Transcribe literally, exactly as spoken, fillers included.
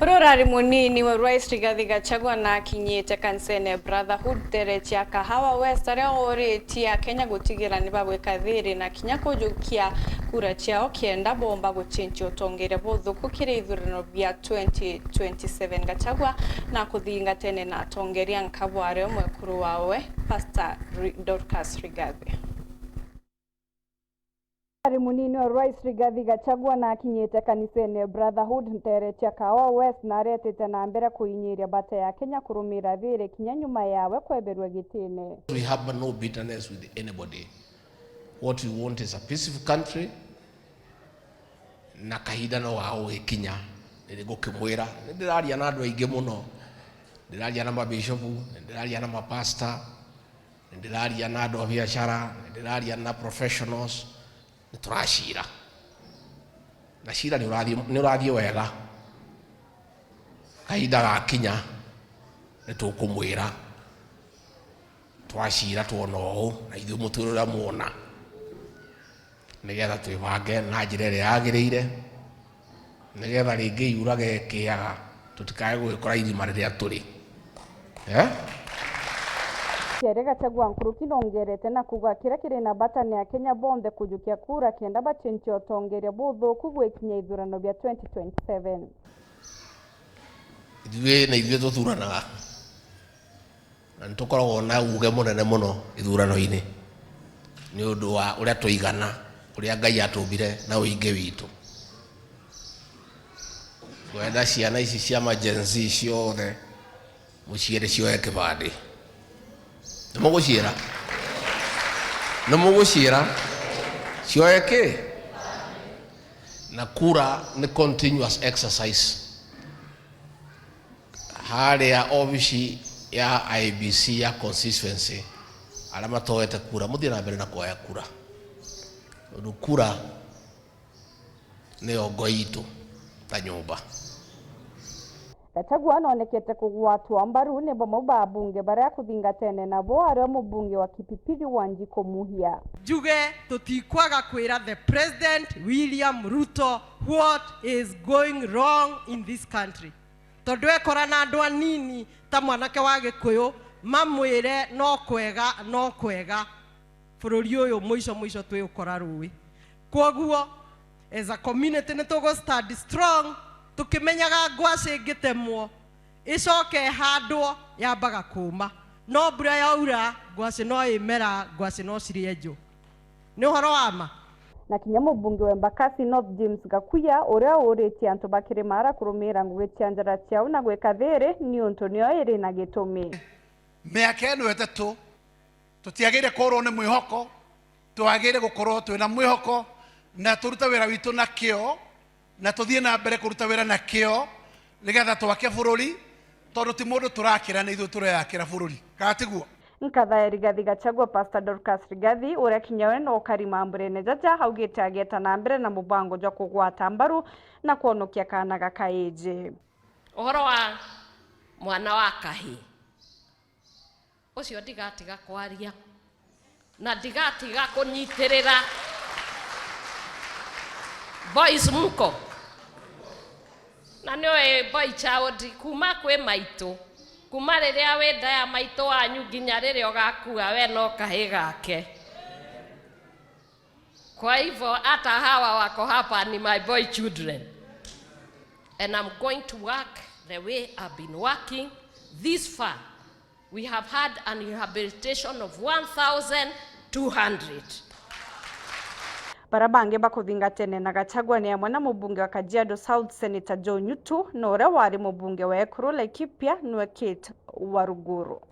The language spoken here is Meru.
Uria urari munini wa Rais Rigathi Gachagua na akinyite kanisene Brotherhood ntere cia Kahawa West, aria oritie Akenya gutigira ni bagwika thiri na kinya kujukia kura ciao kenda bomba gucenjia utongeria buthuku kiri ithurano bia twenty twenty-seven. Gachagua na kuthingatene na atongeria nkabware mwekuru wawe, Pastor Ri-, Dorcas Rigathi. Ari munini wa Rais Rigathi Gachagua na akinyite kanisene Brotherhood ntere cia Kahawa West na aretete na mbere kuinyiria mbata ya Kenya kurumira thiri kinya nyuma yawe kweberua gitine. We have no bitterness with anybody. What we want is a peaceful country, na kahinda no gao gikinya. Niri ngukimwira, nindiraria na andu aingi muno, ndiraria na mabishopu, ndiraria na mapasta, ndiraria na andu a biashara, ndiraria na professionals, nituracira. Na cira ni urathie, ni urathie wega. Kahinda gakinya, nitukumwira. Twacira twona uu, na ithui muturire uria mwona, nigetha twibange na njira iria yagirire, nigetha ringi iura gekiaga, tutikae gwikora irima riria turi. Eh? Kiere Gachagua nkuruki nongerete na kuuga kiria kiri na bata ni Akenya bonthe kujukia kura kenda bacenjia utongeria buthuku gwikinya ithurano bia twenty twenty-seven. Ithui na ithui tuthuranaga. Na nitukoragwo na uuge munene muno ithurano-ini, ni undu wa uria twaigana, uria Ngai atumbire na uingi witu. Ngwenda ciana ici cia ma Gen Z ciothe muciere cioe kibandi. Nimuguciira? Nimuguciira? Cioe ki? Na kura ni continuous exercise. Haria obici ya I E B C ya constituency, aria matoete kura, muthie na mbere na kuoya kura. Tondu kura niyo ngoi itu ta nyumba. Gachagua nonekete kugwatwa mbaru ni bamwe ba abunge baria kuthingatene nabo, ario mubunge wa Kipipiri Wanjikũ Muhia. Njuge tutikwaga kwira the President William Ruto what is going wrong in this country. Tondu ekora na andu anini ta mwanake wa Gikuyu, mamwire, "No kwega, no kwega." Bururi uyu mwisho mwisho twi ukora rui. Kwoguo, as a community, ni tugu stand strong, tukimenyaga ngwaci ingitemwo, icoke ihandwo, yambaga kuuma. No mbura yaura, ngwaci no imera, ngwaci no cirie nju. Ni uhoro wa ma? Na kinya mubunge wa Embakasi North James Gakuya, uria uritie antu ba Kirimara kurumira ngugi cia njara ciao na gwika thiri, niuntu nio iri na gitumi. Miaka ino itatu, tutiagire kurwo ni mwihoko, twagire gukorwo twina mwihoko, na turuta wira witu na kio, na tuthie na mbere kuruta wira na kio, nigetha twake bururi, tondu ti mundu turakira, ni ithui tureyakira bururi. Kana tiguo? Nkatha ya Rigathi Gachagua, Pastor Dorcas Rigathi, uria kinya we no ukari mamburene jaja, augite agieta na mbere na mubango jwa kugwata mbaru na kwonokia kaana ga kaiji. Uhoro wa mwana wa kahi ucio ndigatiga kwaria. Na ndigatiga kunyitirira. Boys mko? Na niwe boy child kuma kwi maitu. Kuma riria wi nda ya maitu wanyu nginya riria ugakua, we no kahi gake. Kwa hivyo hata hawa wako hapa ni my boy children. And I'm going to work the way I've been working this far. We have had an rehabilitation of one thousand two hundred. Bara bangi bakuthingatene na Gachagua ni amwe na mubunge wa Kajiado South, Senator Joe Nyutu, na uria wari mubunge wa Ekuru Laikipia, niwe Kate Waruguru.